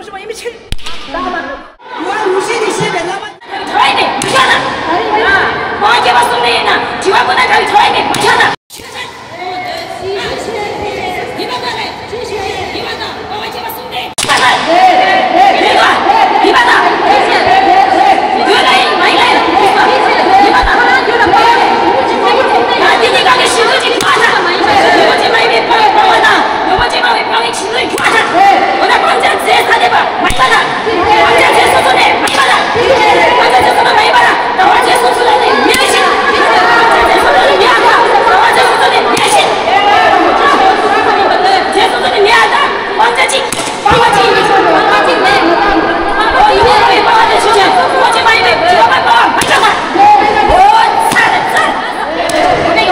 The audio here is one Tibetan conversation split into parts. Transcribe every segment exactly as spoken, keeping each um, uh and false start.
ཡིན་མི་ཕྱིར། ཡུལ་ལུགས་ཤེས་ནས་བཤད་པའི་བླ་མ། ཐོས་ནས་མི་ཆགས་ན། ཁོང་སྐྱེ་བ་གསུམ་ལས་ཡིན་ན་དྲི་བ་ཁོ་ན་ག་ཡི་ཐོས་ནས་མི་ཆགས་ན།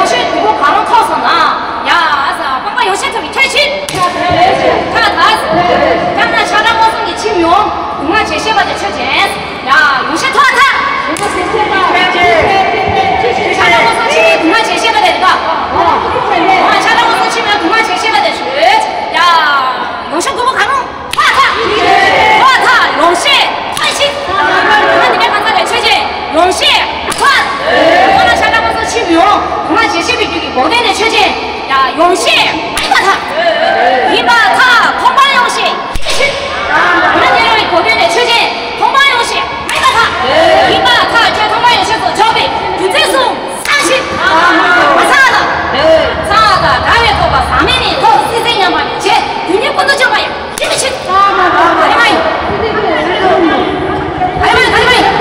ཡོངས་ཤེས་དུས་འཁོར་གང་རུང་ཐོག་སོང་ན། ཡ་ཨ་ས་སྤངས་པ་ཡོངས་ཤེས་ཐོབ་པའི་ཁྱད་ཆོས། ཁྱད་ད་ཁྱད་ན་ཆགས་སྡང་རྨོངས་གསུམ་གྱི་ཕྱིར་མི་འོང་། སྡུག་བསྔལ་བྱེད་ཤེས་པ་དེ་ཆོས་ཅན། ཡ་ཡོངས་ཤེས་ཐོབ་ཐལ། ཆགས་སྡང་རྨོངས་གསུམ་ཕྱིར་མི་འོང་། སྡུག་བསྔལ་བྱེད་ཤེས་པ་དེ་རེད་པ། ཆགས་སྡང་རྨོངས་གསུམ་ཕྱིར་མི་འོང་། སྡུག་བསྔལ་བྱེད་ཤེས་པ་དེ་ཆོས། ཡ་ཡོངས་ཤེས་དགུ་པོ་གང་རུང་ཐོག་མཐའ། ཐོག་མཐའ་ཡོངས་ཤེས་མཐའ་བཞི། ང་འདི་ནས་གང་ཟག་རེ་ཆོས་ཅན། ཡོངས་ཤེས་མཐའ། ཁོ་ན་ཤ་ཁྲག་དངོས་སུ་ཕྱིར་མི་འོང་། སྡུག་བསྔལ་བྱེད་ཤེས་པའི་རྒྱུད་ཀྱི་འགོག་བདེན་ནི་ཆོས་ཅན། ཡ་ཡོངས་ཤེས་ཡིན་པར་ཐལ། ཡིན་པར་ཐལ། མཐོང་སྤང་ཡོངས་ཤེས་ཡིན་ཕྱིར། སྡུག་བསྔལ་གནས་རུང་བའི་འགོག་བདེན་ནི་ཆོས་ཅན། མཐོང་སྤང་ཡོངས་ཤེས་ཡིན་པར་ཐལ། ཡིན་པར་ཐལ། ཁྱོད་མཐོང་སྤང་ཡོངས་ཤེས་སུ་འཇོག་པའི་རྒྱུ་མཚན་གསུངས། ཚ་ཞིག་ཚ་དང་འདྲ་བའི་ཐོབ་པ་ཟག་མེད་ནི་ཐོབ། སྲིད་རྩེ་ཉམས་པ་ནི་བྱེད། རྒྱུ་ཉིད་ཀུན་ཏུ་སྤྱོད་པ་ཡང་ཡིན་མི་ཕྱིར། ག་རེ་མ་ཡིན། ག་རེ་མ་ཡིན། ག་རེ་མ་ཡིན།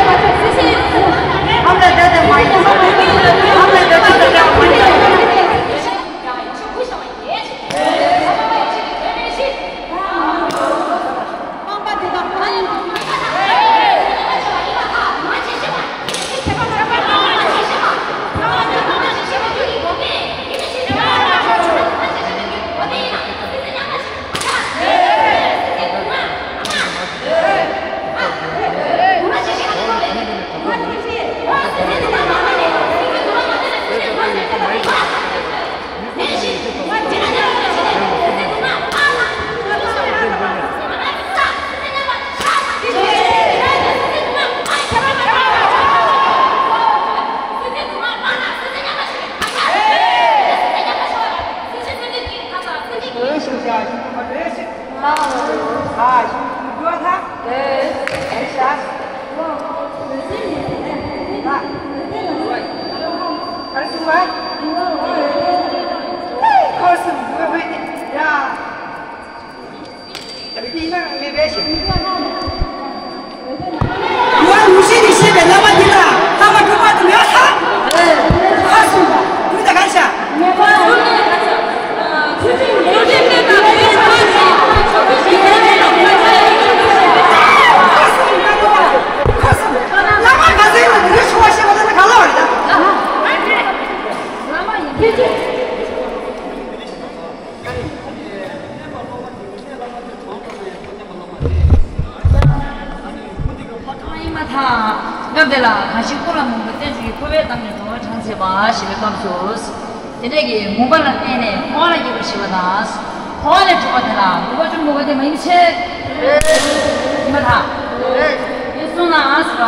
ཡིན་མ་ཐག་སྐབས་དེ་ལ་གང་ཞིག་ཀུན་ལ་མུན་པ་གཏན་གཅོད་ཀྱི་འཁོར་བའི་གཏམ་ནས་འགྲོ་བ་གྲངས་ཚད་པ་ཞེས་པའི་སྐབས་སུ། དེ་འདྲས་ཀྱི་མུན་པ་ལ་བརྟེན་ནས་འཁོར་བ་ལ་སྐྱེས་པར་བྱེད་པ་དང་། འཁོར་བ་ལས་གྲོལ་བ་དེ་ལ་མུན་པ་བཅོམ་དགོས་པ་དེ་མ་ཡིན་ཕྱིར། ཡིན་མ་ཐག་ཡིན་གསུངས་ན་ཟེར་བ།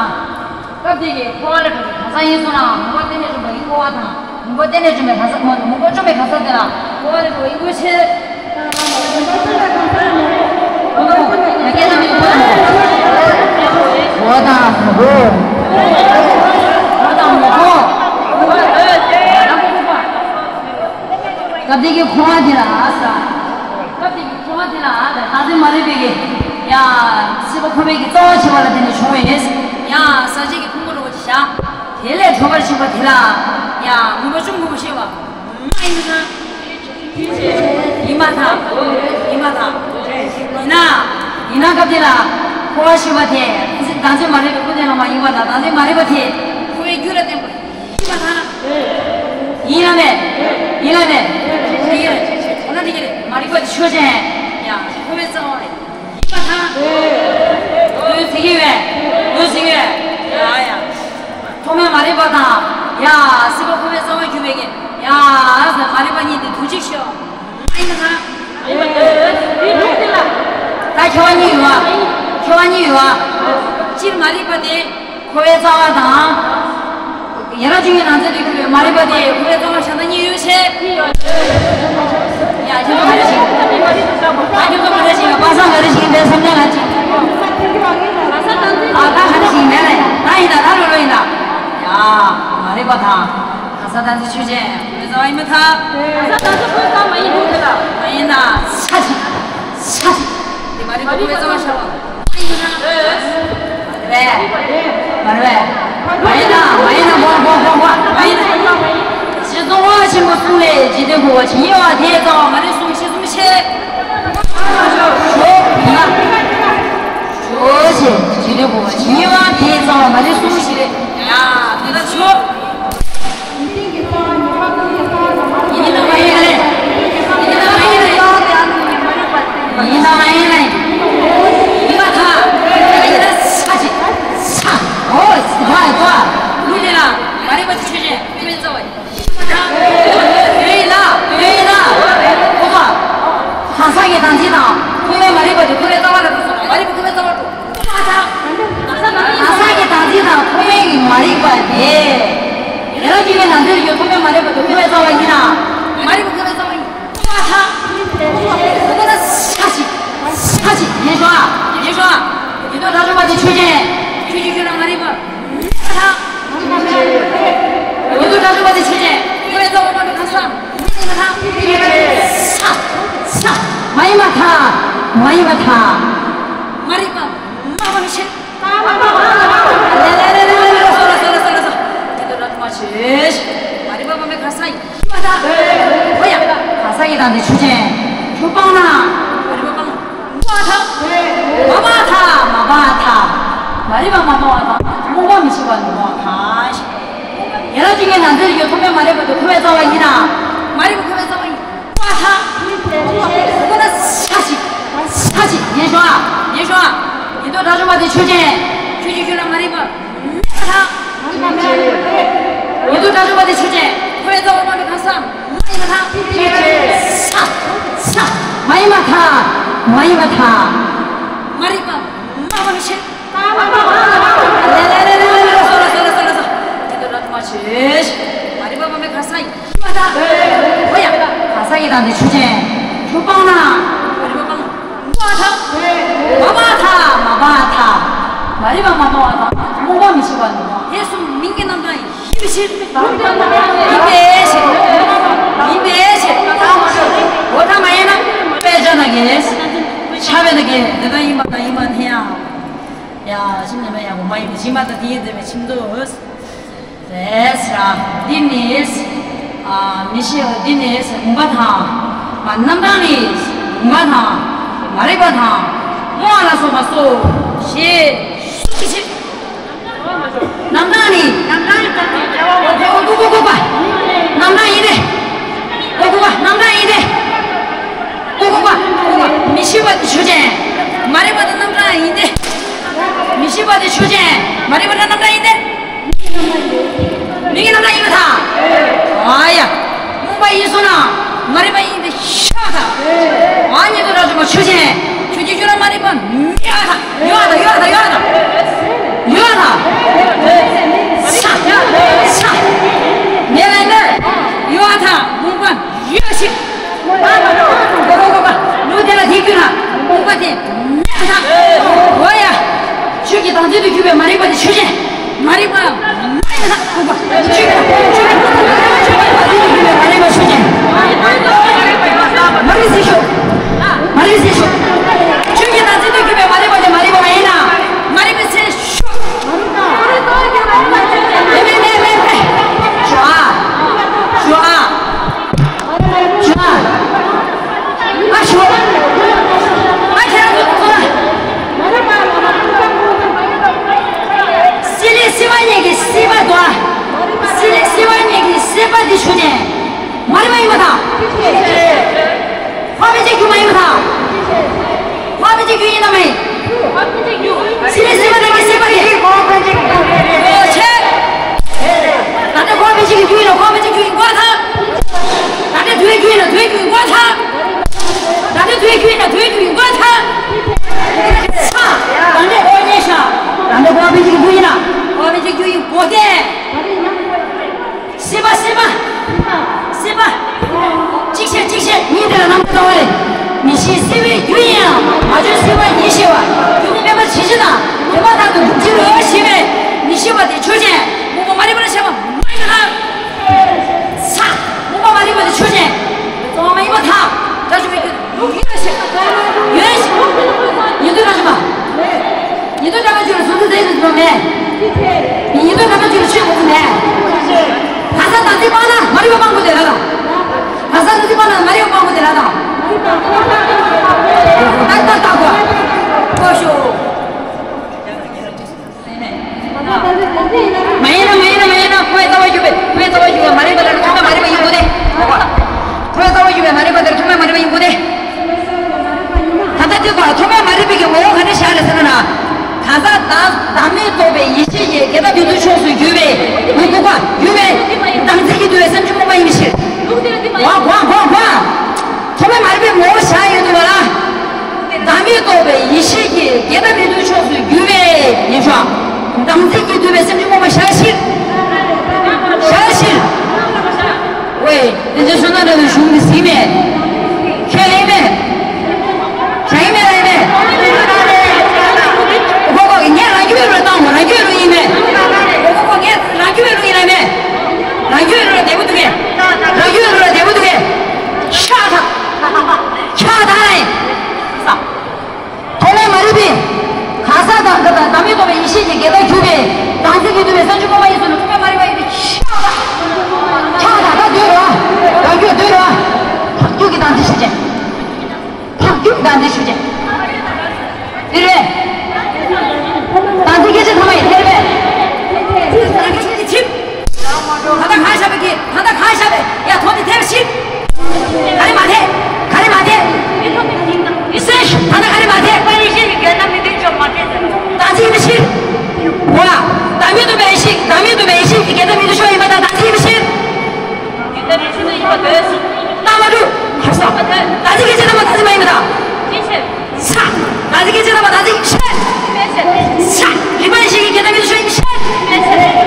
སྐབས་དེ་གའི་འཁོར་བ་ལས་གྲོལ་བའི་གང་ཟག་ཡིན་གསུངས་ན་མུན་པ་གཏན་ནས་འཇོམས་པ་ཡིན་དགོས་པ་དང་། མུན་པ་གཏན་ནས་འཇོམས་པའི་གང་ཟག་མ་གཏོགས་མུན་པ་བཅོམ་པའི་གང་ཟག་དེ་ལ་འཁོར་བ་ལས་གྲོལ་བ་ཡིན་དགོས་ཕྱིར། འོ་དང་མོ་གོ། སྐབས་དེ་གའི་འཁོར་བ་དེ་ལ་ཨ་ས། སྐབས་དེ་གའི་འཁོར་བ་དེ་ལ་ཨ་ད་བདག་འཛིན་མ་རིག་པའི་གི། ཡ། སྲིད་པ་འཁོར་བའི་གི་རྩ་བ་ཆེ་བ་ལ་བརྟེན་ནས་བྱུང་བའི། ཡ། ས་གཅིག་གི་ཕུང་པོ་རུ་བ་ཅིག་བཞག་དེ་ལས་གྲོལ་བར་བྱེད་པ་དེ་ལ། ཡ། མུན་པ་བཅོམ་དགོས་པ་ཤེས་པ། མ་ཡིན་ན། ཡིན་མ་ཐག་ཡིན་མ་ཐག་ཡིན་ན། ཡིན་ན་སྐབས་དེ་ལ། འཁོར་བ་ཞེས་པ་དེ། བདག་འཛིན་མ་རིག་པའི་སྐུ་དེ་ལ་མ་ཡིན་པ་དང་། བདག་འཛིན་མ་རིག་པ་དེ། འཁོར་བའི་རྒྱུ་ལ་བརྟེན་པ། ཡིན་ལ་མེད། ཡིན་ལ་མེད། འདི་གི་རེད། འོ་ན་འདི་གི་རེད། མ་རིག་པ་དེ་ཆོས་ཅན། ཡ། འཁོར་བའི་རྩ་བ་རེད། ཡིན་པ་དང་། འདོད་ཟེར་གྱི་ཡོད། འདོད་ཟེར་གྱི་ཡོད། ཡ་ཡ། ཐོག་མའི་མ་རིག་པ་དང་། ཡ། སྲིད་པ་འཁོར་བའི་རྩ་བ་གྱུར་པའི་གི། ཡ། མ་རིག་པ་གཉིས་དེ་དུས་གཅིག་ཤོག་ཡིན་པ་དང་། ཡིན་པ་དང་། འདི་ལུགས་འདི་ལ། ད་ཁྱད་པར་གཉིས་ཡོད་པ། ཁྱད་པར་གཉིས་ཡོད་པ། སྤྱིར་མ་རིག་པ་དེ་འཁོར་བའི་རྩ་བ་དང་། ཡན་ལག་བཅུ་གཉིས་ནང་ཚན་དུ་གྱུར་པའི་མ་རིག་པ་དེ་འཁོར་བའི་རྩ་བ་ཤ་སྟག་གཉིས་ཡོད་ཆེ། ཡ་ཁྱོད་ཚོ་ག་རེ་ཞིག་ད་ཁྱོད་ཚོ་ག་རེ་ཞིག་པ་སངས་ག་རེ་ཞིག་པའི་བསམ་གཏན་ལ་ཅིག་ཨ་ད་ག་རེ་ཞིག་མེད་ལ། ད་ཡིན་ད་ད་ལོ་ལོ་ཡིན་ད། ཡ་མ་རིག་པ་དང་། གང་ཟག་བདག་འཛིན་ཆོས་ཅན། འཁོར་བའི་རྩ་བ་ཡིན་མ་ཐག་གང་ཟག་བདག་འཛིན་འཁོར་བའི་རྩ་བ་མ་ཡིན་ནོ་དེ་ལ། མ་ཡིན་ན་ས་ཅིག་ས་ཅིག་དེ་མ་རིག་པ་འཁོར་བའི་རྩ་བ་ཤར་བ། མ་རེད་པས། མ་རེད་པས། མ་ཡིན་ན་མ་ཡིན་ན་གོ་གོ་གོ་གོ་མ་ཡིན་ན། རྗེ་ཙོང་ཁ་པ་ཆེན་པོ་གསུངས་ལས་འཇིག་རྟེན་འཁོར་བ་ཇི་སྙེད་པ་དེའི་རྩ་བ་མ་རིག་གསུམ་ཞེས་གསུངས་ཤིང་། ཇོ་བོ་ཡིན་ན། ཇོ་བོ་ཆེ་འཇིག་རྟེན་འཁོར་བ་ཇི་སྙེད་པ་དེའི་རྩ་བ་མ་རིག་གསུམ་ཞེས་རེད། ཡ་དེ་ལ་ཇོ། ཡིན་ན་མ་ཡིན་ལེ། ཡིན་ན་མ་ཡིན་ལེ། ཡིན་ན་མ་ཡིན་ལེ། ཡིན་པ་ཐག་ཡིན་ན་ས་ཅིག་ས། འོ་ས་འོ་ལུགས་དེ་ལ་མ་རིག་པ་དེ་ཆོས་ཅན། ཡིན་པའི་རྩ་བ་ཡིན། ཡིན་པ་ཐག་ཡོད་ཡིན་ན་ཡོད་ཡིན་ན། ཨོ་ཙི། གང་ཟག་གི་བདག་འཛིན་དང་ཐོག་མའི་མ་རིག་པ་དེ་འཁོར་བའི་རྩ་བ་ལ་འགྲོ་སོང་། མ་རིག་པ་འཁོར་བའི་རྩ་བ་འགྲོ། གང་ཟག་གི་བདག་འཛིན་དང་ཐོག་མའི་གི་མ་རིག་པ་དེ། ཡན་ལག་བཅུ་གཉིས་ནང་ཚན་ཡོད་ཐོག་མའི་མ་རིག་པ་དེ་འཁོར་བའི་རྩ་བ་ཡིན་ན། མ་རིག་པ་འཁོར་བའི་རྩ་བ་ཡིན། ཨ་ཐ། འོ་ན་ས་ཅིག་ས་ཅིག་ཡིན་ཤོག་ཨ། ཡིན་ཤོག་ཨ། ཡིན་དོ་དགྲ་བཅོམ་པ་དེ་ཆོས་ཅན། ཆོས་ཅན་ཁྱོད་རང་མ་རིག་པ། ཨ་ཐ། ཡིན་དོ་དགྲ་བཅོམ་པ་དེ་ཆོས་ཅན། འཁོར་བའི་རྩ་བ་མ་འགྲོ་གང་ཟག་མ་ཡིན་པ་ཐག་ས། ས། མ་ཡིན་པ་ཐག་མ་ཡིན་པ་ཐག་མ་རིག་པ། མ་བ་མི་ཤེས། ལེ་ལེ་ལེ་ལེ་ལེ་ལེ། སོ་ལ་སོ་ལ་སོ་ལ་སོ། དེ་ལྟར་རབ་མ་བྱེད། མ་རིག་པ་མ་མེད་གང་ཟག་ཡིན་པ་དང་། འོ་ཡ། གང་ཟག་ཡིན་དང་དེ་ཆོས་ཅན། ཆོས་སྤངས་ན། མ་རིག་པ་སྤངས། སྤངས་པ་དང་། མ་སྤངས་དང་། མ་སྤངས་དང་། མ་རིག་པ་མ་སྤངས་པ་དང་། རྨོངས་པ་མི་ཤེས་པ་ནི་སྤངས་པ་དང་། ཡན་ལག་བཅུ་གཉིས་ནང་ཚན་ཡོད་ཐོག་མའི་མ་རིག་པ་དེ་འཁོར་བའི་རྩ་བ་ཡིན་ན། མ་རིག་པ་འཁོར་བའི་རྩ་བ་ཡིན། ཨ་ཐ། འོ་ན་ས་ཅིག་ས་ཅིག་ཡིན་ཤོག་ཨ། ཡིན་ཤོག་ཨ། ཡིན་དོ་དགྲ་བཅོམ་པ་དེ་ཆོས་ཅན། ཆོས་ཅན་ཁྱོད་རང་མ་རིག་པ། ཨ་ཐ། ཡིན་དོ་དགྲ་བཅོམ་པ་དེ་ཆོས་ཅན། འཁོར་བའི་རྩ་བ་མ་འགྲོ་གང་ཟག་མ་ཡིན་པ་ཐག་ས། ས། མ་ཡིན་པ་ཐག་མ་ཡིན་པ་ཐག་མ་རིག་པ། མ་བ་མི་ཤེས། ལེ་ལེ་ལེ་ལེ་ལེ། སོ་ལ་སོ་ལ་སོ་ལ་སོ། དེ་ལྟར་རབ་མ་བྱེད། མ་རིག་པ་མ་མེད་གང་ཟག་ཡིན་པ་དང་། འོ་ཡ། གང་ཟག་ཡིན་དང་དེ་ཆོས་ཅན། ཆོས་སྤངས་ན། མ་རིག་པ་སྤངས། མ་སྤངས་དང་། མ་སྤངས་དང་། མ་རིག་པ་མ་སྤངས་པ་དང་། རྨོངས་པ་མི་ཤེས་པ་ནི་སྤངས། དེ་གསུམ་མིང་གི་རྣམ་གྲངས་ཡིན་པའི་ཕྱིར། ཡིན་པའི་ཕྱིར། ཡིན་པའི་ཕྱིར། འོ་ད་མ་ཡིན་ན། དཔེ་ཆ་ན་གེ། ཆ་བའི་ན་གེ། དེ་ལྟར་ཡིན་པ་དང་ཡིན་པ་དེ་ཡང་། ཡ། ཁྱིམ་ནས་མ་ཡག་པོ་མ་ཡིན་པའི་ཕྱི་མ་དང་དེ་ཡིན་ཟེར་བའི་ཁྱིམ་དུ། རེད་ཟེར། འདི་ནི། ཨ། མི་ཤེས་པ་འདི་ནི་ངུ་བ་དང་། མ་རྣམ་གྲངས་ནི་ངུ་བ་དང་། མ་རིག་པ་དང་། རྨོངས་པ་ལ་སོགས་པ་སོ། ཞེས་སོ་ཞེས་བྱ། རྣམ་གྲངས་ནི། རྣམ་གྲངས་ཡིན་ཏེ། ཨོ་ཁོ་ཁོ་ཁོ་ཁོ་པ། རྣམ་གྲངས་ཡིན་ཏེ། ཨོ་ཁོ་པ་རྣམ་གྲངས་ཡིན་ཏེ། ཨོ་ཁོ་པ་ཁོ་པ། མི་ཤེས་པ་དེ་ཆོས་ཅན། མ་རིག་པ་དེ་རྣམ་གྲངས་ཡིན་ཏེ། མི་ཤེས་པ་དེ་ཆོས་ཅན། མ་རིག་པ་དེ་རྣམ་གྲངས་ཡིན་ཏེ། མིང་གི་རྣམ་གྲངས་ཡིན་པ་དང་། ཨ་ཡ། རྨོངས་པ་ཡིན་སོང་ན། མ་རིག་པ་ཡིན་ཏེ་ཤ་དང་། ཨ་ཉིད་དུ་རབ་བྱུང་བ་ཆོས་ཅན། ཆོས་ཅན་ཁྱོད་རང་མ་རིག་པ་མི་ཨ་དང་། ཡོད་ཨ་དང་། ཡོད་ཨ་དང་། ཡོད་ཨ་དང་། ཡོད་ཨ་དང་། ས། ས། མེད་ལ་ནི། ཡོད་ཨ་དང་། རྨོངས་པ་ཡོད་ཞིག་ལུགས་དེ་ལ་དེ་རྒྱུད་ལ་རྨོངས་པ་དེ་མེད་པ་དང་། འོ་ཡ། ཆོས་ཀྱི་བདག་འཛིན་དུ་གྱུར་པའི་མ་རིག་པ་དེ་ཆོས་ཅན། མ་རིག་པ་མ་ཡིན་ན་རྨོངས་པ། ཆོས་ཀྱི་ཆོས་ཀྱི་ཆོས་ཀྱི་བདག་འཛིན་དུ་གྱུར་པའི་མ་རིག་པ་ཆོས་ཅན། མ་རིག་ཟེར་ཞོག་མ་རིག་ཟེར་ཞོག་ཆོས་ཀྱི་བདག་འཛིན་དུ་གྱུར་པའི་མ་རིག་པ་དེ་མ་རིག་པ་མ་ཡིན་ན། མ་རིག་པ་ཟེར་ཞོག་མེད་མེད་མེད་མེད་མེད། ཞོག་ཨ། ཞོག་ཨ། ཞོག་ཨ། ཨ་ཞོག་ཨ་ཁྱེད་རང་ཚོ་ཚོ་ལ། སྲིད་ལས་སྲིད་པ་ཉིད་ཀྱི་སྲིད་པ་དོ། སྲིད་ལས་སྲིད་པ་ཉིད་ཀྱི་སྲིད་པ་འདི་ཆོས་ཅན། མ་རིག་པ་ཡིན་པ་དང་། འཕགས་པའི་ཆོས་ཀྱི་རྒྱུ་མ་ཡིན་པ་དང་། འཕགས་པའི་ཆོས་ཀྱི་རྒྱུ་ཡིན་དང་མ་ཡིན། སྲིད་ལས་སྲིད་པ་ཉིད་ཀྱི་སྲིད་པ་དེ། འོ་ཆེ། ད་ལྟ་འཕགས་པའི་ཆོས་ཀྱི་རྒྱུ་ཡིན་ན་འཕགས་པའི་ཆོས་ཀྱི་རྒྱུ་ཡིན་དགོས་དང་། ད་ལྟ་དུས་རྒྱུ་ཡིན་ན་དུས་རྒྱུ་ཡིན་དགོས་དང་། ད་ལྟ་དུས་རྒྱུ་ཡིན་ན་དུས་རྒྱུ་ཡིན་དགོས་དང་། ཡི་གོ་དེ། སྲིད་པ་སྲིད་པ། སྲིད་པ། གཅིག་བཤད་གཅིག་བཤད་གཉིས་དེ་ལ་རྣམ་པ་ཚང་བ་རེད། མི་ཤེས་སྲིད་པའི་རྒྱུ་ཡིན་ཡང་མ་བྱོན་སྲིད་པ་ཡིན་ཞེས་པ། རྒྱུ་མི་དམན་པ་ཇི་ཞིག་དང་དེ་མ་ཐག་ཏུ་འདུག་ཅི་རུ་ཞེས་པས་མི་ཤེས་པ་དེ་ཆོས་ཅན། མུན་པ་མ་རིག་པ་ལ་བཤད་པ་མ་ཡིན་ན། ས། མུན་པ་མ་རིག་པ་དེ་ཆོས་ཅན། རྩོམ་མ་ཡིན་པ་ཐག་ད་ཞུ་མི་རྒྱུ། ཡོད་ཞིག་ཡོད་ཞིག་ཉིན་ཐོ་གྲགས་ཆུང་མ་མེད། ཉིན་ཐོ་གྲགས་ཆུང་ལ་སོ་སོ་ཟེར་ཟེར་མེད། ཉིན་ཐོ་གྲགས་ཆུང་ལ་ཆོས་གོ་ཚུལ་མེད། ག་ས་ད་ཚིག་སྤང་ན་མ་རིག་པ་སྤང་དགོས་དེ་ར་ད། ག་ས་ད་ཚིག་སྤང་ན་མ་རིག་པ་སྤང་དགོས་དེ་ར་ད། ད་ད་ད་གོ་གོ་ཤོ། མ་ཡིན་ན་མ་ཡིན་ན་མ་ཡིན་ན་ཁོའི་རྩ་བ་ཞུགས་པས་ཁོའི་རྩ་བ་ཞུགས་པས་མ་རིག་པ་ལ་ཐོག་མ་མ་རིག་པ་ཡིན་དགོས་ཏེ། ཁོའི་རྩ་བ་ཞུགས་པས་མ་རིག་པ་དེར་ཐོག་མ་མ་རིག་པ་ཡིན་དགོས་ཏེ། ད་ལྟ་དེ་ཀ་ཐོག་མ་མ་རིག་པའི་གི་ངོ་བོ་ག་འདྲ་བཞག་རེད་ཟེར་ན། གང་ཟག་བདག་བདག་མེད་རྟོགས་པའི་ཡེ་ཤེས་ཀྱིས་དགེ་དང་མི་མཐུན་ཕྱོགས་སུ་གྱུར་པའི་འོ་འདུག་ག་གྱུར་པའི་བདག་འཛིན་གྱིས་བསྡུ་བའི་སེམས་བྱུང་ངོ་མ་ཡིན་པའི་ཕྱིར། གོ་གོ་གོ་གོ། ཐོག་མ་མ་རིག་པའི་ངོ་བོ་བཞག་ཡོད་འདུག་བ་ལ། བདག་མེད་རྟོགས་པའི་ཡེ་ཤེས་ཀྱིས་དགེ་དང་མི་མཐུན་ཕྱོགས་སུ་གྱུར་པའི་ཡིན་ཤོག་བདག་འཛིན་གྱིས་བསྡུས་པའི་སེམས་བྱུང་ངོ་མ་ཞལ་ཕྱིར། ཞལ་ཕྱིར། ཝེ། དེ་ཚོ་བསོད་ནམས་གྲགས་པའི་གཞུང་འདི་ཟིན་མེད། ཁས་ལེན་མེད། བྱ་ཡིན་མེད་ལ་ཡིན་མེད། ཁོ་ཁོ་གི་ངས་རང་རྒྱུད་རུ་བཏང་བ་རང་རྒྱུད་རུ་ཡིན་མེད། ཁོ་ཁོ་ངས་རང་རྒྱུད་རུ་ཡིན་ལ་མེད། རང་རྒྱུད་རུ་ལ་བདེ་པོ་འདུག་གས། རང་རྒྱུད་རུ་ལ་བདེ་པོ་འདུག་གས། ཤ་ཐག་ཤ་ཐག་རེད། ཐོག་མའི་མ་རིག་པས། གང་ཟག་དང་བདག་མེད་རྟོགས་པའི་ཡེ་ཤེས་ཀྱིས་དགེ་དང་གྱུར་པའི་བདག་འཛིན་གྱིས་བསྡུས་པའི་སེམས་བྱུང་ངོ་མ་ཡིན་ཟེར་ན་ཐོག་མའི་མ་རིག་པ་ཡིན་པའི་ཕྱིར། ཁྱབ་པ་ད་ལྟ་འདོད་རོ། ཡང་རྒྱུད་འདོད་རོ། འཕགས་རྒྱུད་ཀྱི་བདག་འཛིན་ཞུ་བྱེད། འཕགས་རྒྱུད་ཀྱི་བདག་འཛིན་ཞུ་བྱེད། དེ་རེད། བདག་འཛིན་སྐད་ཆ་ཐ་མ་ཡིན་དེ་རེད། ད་ལྟ་གང་བཞག་པའི་གི་ད་ལྟ་གང་བཞག་པའི་ཡ་ཐོག་ནས་དེར་ཤི། ག་རེ་མ་དེ། ག་རེ་མ་དེ། ཡི་སེ་ཤི་ད་ལྟ་ག་རེ་མ་དེ། པ་ཡེ་ཤེས་ཀྱི་དགེ་དང་མི་མཐུན་ཕྱོགས་མ་དྲན་ཟེར། ད་ཅི་མི་ཤི། བ། ད་མི་དུ་མེ་ཤི་ད་མི་དུ་མེ་ཤི་གི་དགེ་དང་མི་མཐུན་ཕྱོགས་ཡིན་པ་ད་ད་ཅི་མི་ཤི། ཡི་དེ་མི་ཤི་ན་ཡིན་པ་དོན། ད་མ་འགྲུབ། ཧ་ས། ད་ཅི་གི་ཅི་ད་མ་ད་ཅི་མ་ཡིན་པ་ད། ཅི་ཤེས། ས། ད་ཅི་གི་ཅི་ད་མ་ད་ཅི་ཤེས། ས། རིག་པ་ཡེ་ཤེས་ཀྱི་དགེ་དང་མི་མཐུན་ཕྱོགས་ཡིན་ཤེས།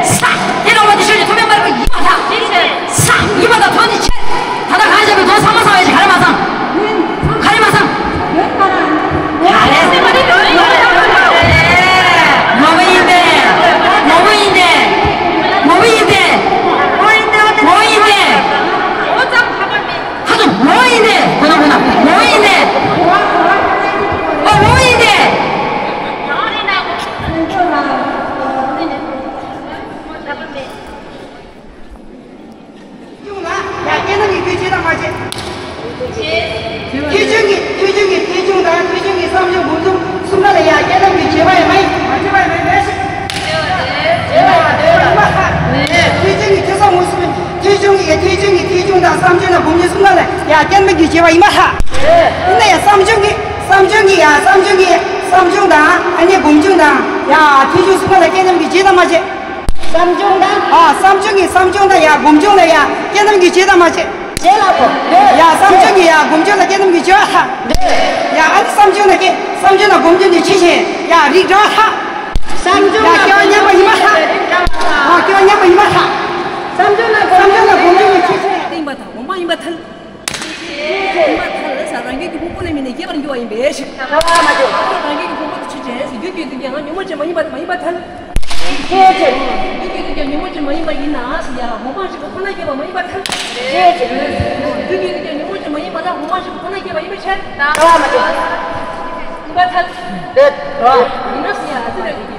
ས། དེ་རང་བ་དེ་ཤོད་ཀྱི་ཐོག་མའི་མ་རིག་པ་ཡིན་པ་ད། ཅི་ཤེས། ས། ཡིན་པ་ད་ཐོག་ནས་ཤེས། ད་ལྟ་གང་བྱས་པའི་དོན་ཚང་མ་ཚང་བའི་ག་རེ་མ་ཚང་། ག་རེ་མ་ཚང་། ག་རེ། ངོ་བོ་ཡིན་ཏེ། ངོ་བོ་ཡིན་ཏེ། ངོ་བོ་ཡིན་ཏེ། ངོ་བོ་ཡིན་ཏེ། ཁ་ཚུམ་ངོ་བོ་ཡིན་ཏེ། ཁོ་ན་ཁོ་ན་ངོ་བོ་ཡིན་ཏེ། ཨོ་ངོ་བོ་ཡིན་ཏེ། ཡ་སྐྱེ་རྣམས་ཀྱི་རྒྱུ་བྱེད་དང་མ་བྱེད། ཐེག་ཆུང་གི་ཐེག་ཆུང་གི་ཐེག་ཆུང་དང་ཐེག་ཆུང་གི་བསམ་བྱུང་བུམ་བྱུང་གསུམ་ཀ་ལ་ཡ་སྐྱེ་རྣམས་ཀྱི་བྱེད་པ་ཡང་མ་ཡིན་མ་བྱེད་པ་ཡང་མ་ཡིན་མེད་ཞིག་ཐེག་ཆུང་གི་ཐེག་ཆུང་གསུམ་ཐེག་ཆུང་གི་ཐེག་ཆུང་གི་ཐེག་ཆུང་དང་བསམ་བྱུང་དང་བུམ་བྱུང་གསུམ་ཀ་ལ་ཡ་སྐྱེ་རྣམས་ཀྱི་བྱེད་པ་ཡིན་མ་ཐག་ཡིན་ན་ཡང་བསམ་བྱུང་གི་བསམ་བྱུང་གི་ཡ་བསམ་བྱུང་གི་བསམ་བྱུང་དང་ཨ་ནི་བུམ་བྱུང་དང་ཡ་ཐེག་ཆུང་གསུམ་ཀ་ལ་སྐྱེ་རྣམས་ཀྱི་བྱེད་དང་མ་བྱེད། བསམ་བྱུང་དང་། ཨ། བསམ་བྱུང་གི་བསམ་བྱུང་དང་ཡ་བུམ་བྱུང་ལ་ཡ་སྐྱེ་རྣམས་ཀྱི་བྱེད་དང་མ་བྱེད། བྱེད་ལ་གོ། ཡ་བསམ་བྱུང་གི་ཡ་བུམ་བྱུང་ལ་སྐྱེ་རྣམས་ཀྱི་བྱེད་པ་ལ། ཡ་ཨ་ནི་བསམ་བྱུང་ལ་སྐྱེ་བསམ་བྱུང་ལ་བུམ་བྱུང་གི་ཕྱི་བྱེད་ཡ་རིགས་འདྲ་བ་ལ། བསམ་བྱུང་ཡ་སྐྱེ་བ་ཉམས་པ་ཡིན་པ་ལ། ཨ་སྐྱེ་བ་ཉམས་པ་ཡིན་པ་ལ། བསམ་བྱུང་ལ་བསམ་བྱུང་ལ་བུམ་བྱུང་གི་ཕྱི་བྱེད། སྟེང་པ་དང་འོག་མ་ཡིན་པ་ཐལ། ཡིན་པ་ཐལ་ཟེར་རང་རྒྱུད་ཀྱི་ཕུང་པོ་ལས་མི་གནས་སྐྱེ་བར་འགྱུར་བ་ཡིན་པའི་ཕྱིར། རང་རྒྱུད་ཀྱི་ཕུང་པོ་དེ་ཆོས་ཅན། རྒྱུ་རྒྱུད་དུ་ཀྱང་ཉོན་མོངས་ཅན་མ་ཡིན་པ་མ་ཡིན་པ་ཐལ། ཡིན་པ་ཐལ། རྒྱུ་རྒྱུད་དུ་ཀྱང་ཉོན་མོངས་ཅན་མ་ཡིན་པ་ཡིན་ན་ཟེར་ཡ་འོག་མ་ཞིག་གི་ཁོ་ན་སྐྱེ་བ་མ་ཡིན་པ་ཐལ། རྒྱུ་རྒྱུད་དུ་ཀྱང་ཉོན་མོངས་ཅན་མ་ཡིན་པ་ལ་འོག་མ་ཞིག་གི་ཁོ་ན་སྐྱེ་བ་ཡིན་པའི་ཕྱིར། ཡིན་པ་ཐལ། ཡིན་ན་ཟེར་ཡ་ཨ་ཙི་རེད། ཡ་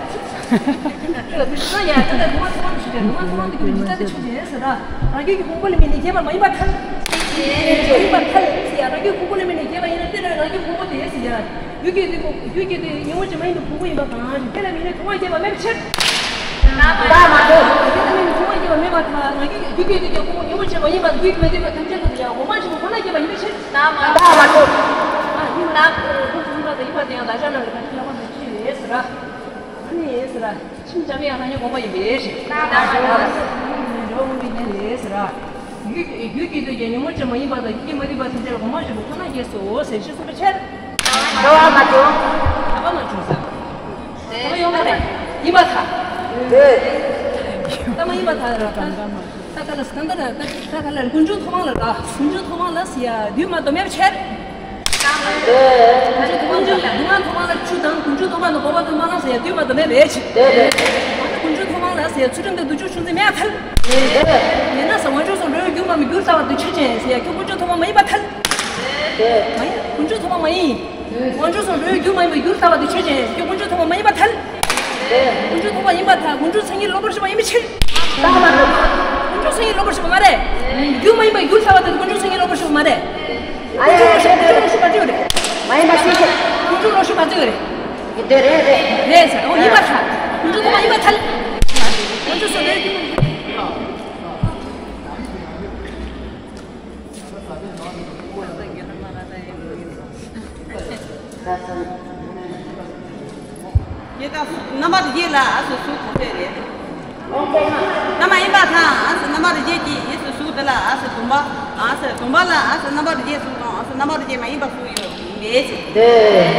ད་ལྟ་ལུང་མ་ཚང་མ་འདི་ཀྱི་མི་ཚ་དེ་ཆོས་ཅན་ཟེར་ར། རང་རྒྱུད་ཀྱི་ཕུང་པོ་ལས་མི་གནས་སྐྱེ་བ་མ་ཡིན་པ་ཐལ། མ་ཡིན་པ་ཐལ་ཟེར་ཡ་རང་རྒྱུད་ཕུང་པོ་ལས་མི་གནས་སྐྱེ་བ་ཡིན་ན་དེ་ལ་རང་རྒྱུད་ཕུང་པོ་དེ་ཟེར་ཡ། རྒྱུ་རྒྱུད་དེ་རྒྱུ་རྒྱུད་དེ་ཉོན་མོངས་ཅན་མ་ཡིན་པའི་ཕུང་པོ་ཡིན་པ་གང་ཞིག་དེ་ལས་མི་གནས་ཐོག་མ་སྐྱེ་བ་མེད་པའི་ཕྱིར། ད་མ་གཏོགས། དེ་ལས་མི་གནས་ཐོག་མ་སྐྱེ་བ་མེད་པ་དང་རང་རྒྱུད་རྒྱུ་རྒྱུད་དེ་ཀྱང་ཕུང་པོ་ཉོན་མོངས་ཅན་མ་ཡིན་པ་རྒྱུད་མི་འདུས་པ་ཐམས་ཅད་དུ་ཡང་འོག་མ་ཞིག་ཁོ་ན་སྐྱེ་བ་ཡིན་པའི་ཕྱིར། ད་མ་གཏོགས། ད་མ་གཏོགས། ཨ་ཡིན་ན། ཡིན་པ་དང་ཡིན་པ་དེ་ཡང་བདག་ཅག་རྣམས་ལ་ག་དུས་ལྷག་པར་དུ་ཅི་ཡོད་ཟེར་ར། ཨ་ནི་ཟེར་ར། ཁྱིམ་འཇམ་ཡང་རང་ཉིད་ངོ་མ་ཡིན་པའི་ཕྱིར། ད་མ་གཏོགས། འཇོག་ངོ་མའི་ཉན་ལས་ཟེར་ར། རྒྱུ་རྒྱུ་རྒྱུད་དུ་ཀྱང་ཉོན་མོངས་ཅན་མ་ཡིན་པ་དང་རྒྱུད་མ་འདུས་པ་ཐམས་ཅད་ལ་འོག་མ་ཞིག་ཁོ་ན་སྐྱེས་སོ་ཟེར་ཞེས་གསུངས་པའི་ཕྱིར། འགྲོ་བ་མ་བྱུང་། འགྲོ་བ་མ་བྱུང་ཟེར། འགྲོ་བ་ཡོང་བ་རེད། ཡིན་པ་ཐལ། འདོད། མ་ཡིན་པ་ད་ར་ད་ད་ག་ལ་ད་ད་ད་ད་ག་ལ་དཀོན་མཆོག་ཐོག་མ་ལ་ར་དཀོན་མཆོག་ཐོག་མ་ལ་ཟེར་ཡ་བདུད་མ་དོ་མེད་པ་ཆེར། དཀོན་མཆོག་ཐོག་མ་ལ་བདུད་མ་ཐོག་མ་ལ་ཆུ་དང་དཀོན་མཆོག་ཐོག་མ་ལ་འགོག་པ་དང་མ་ལ་ཟེར་ཡ་བདུད་མ་དོ་མེད་པ་ཆེ། དཀོན་མཆོག་ཐོག་མ་ལ་ཟེར་ཡ་ཚུལ་ཁྲིམས་དང་བདུད་ཕྱོགས་ཆུང་ཙེ་མེད་ཐལ། ཡིན་ན་ཟེར་དབང་ཕྱུག་སོགས་འགྲོ་བའི་རྒྱུ་མ་མི་འགྱུར་ལྟ་བ་དུ་ཆོས་ཅན་ཟེར་ཡ་ཁྱོད་དཀོན་མཆོག་ཐོག་མ་མ་ཡིན་པ་ཐལ། མ་ཡིན། དཀོན་མཆོག་ཐོག་མ་མ་ཡིན། དཀོན་མཆོག་སོགས་འགྲོ་བའི་རྒྱུ་མ་ཡིན་པ་འགྱུར་ལྟ་བ་དུ་ཆོས་ཅན་ཁྱོད་དཀོན་མཆོག་ཐོག་མ་མ་ཡིན་པ་ཐལ། དཀོན་མཆོག་ཐོག་མ་ཡིན་པ་ཐལ། དཀོན་མཆོག་མཚན་ཉིད་གློ་བུར་ཤེས་པ་ཡིན་པའི་ཕྱིར། དཀོན་མཆོག་མཚན་ཉིད་གློ་བུར་ཤེས་པ་མ་རེད། རྒྱུ་མ་ཡིན་པ་འགྱུར་ལྟ་བ་དེ་དཀོན་མཆོག་མཚན་ཉིད་གློ་བུར་ཤེས་པ་མ་རེད། དཀོན་མཆོག་གློ་ཤེས་དཀོན་མཆོག་གློ་ཤེས་པ་ཅིག་རེད། མ་ཡིན་པ་ཤེས་ཤེས། དཀོན་མཆོག་གློ་ཤེས་པ་ཅིག་རེད། འདི་རེད་རེད། རེད་ཟེར། ཨོ་ཡིན་པ་ཐལ། དཀོན་མཆོག་ཐོག་མ་ཡིན་པ་ཐལ། དཀོན་མཆོག་སོགས་འགྲོ་བའི་རྒྱུ་མ་ཡིན། ཡེ་ད་རྣམ་པར་རྒྱས་ལ་ཨ་སུ་སུ་གོ་ཐོས་རེད། རྣམ་པར་ཡིན་པ་དང་ཨ་སུ་རྣམ་པར་རྒྱས་ཀྱི་ཡེ་སུ་སུ་དེ་ལ་ཨ་སུ་སྡོམ་པ་ཨ་སུ་སྡོམ་པ་ལ་ཨ་སུ་རྣམ་པར་རྒྱས་སུ་དང་ཨ་སུ་རྣམ་པར་རྒྱས་མ་ཡིན་པ་སུ་ཡོད་ཡིན་པས།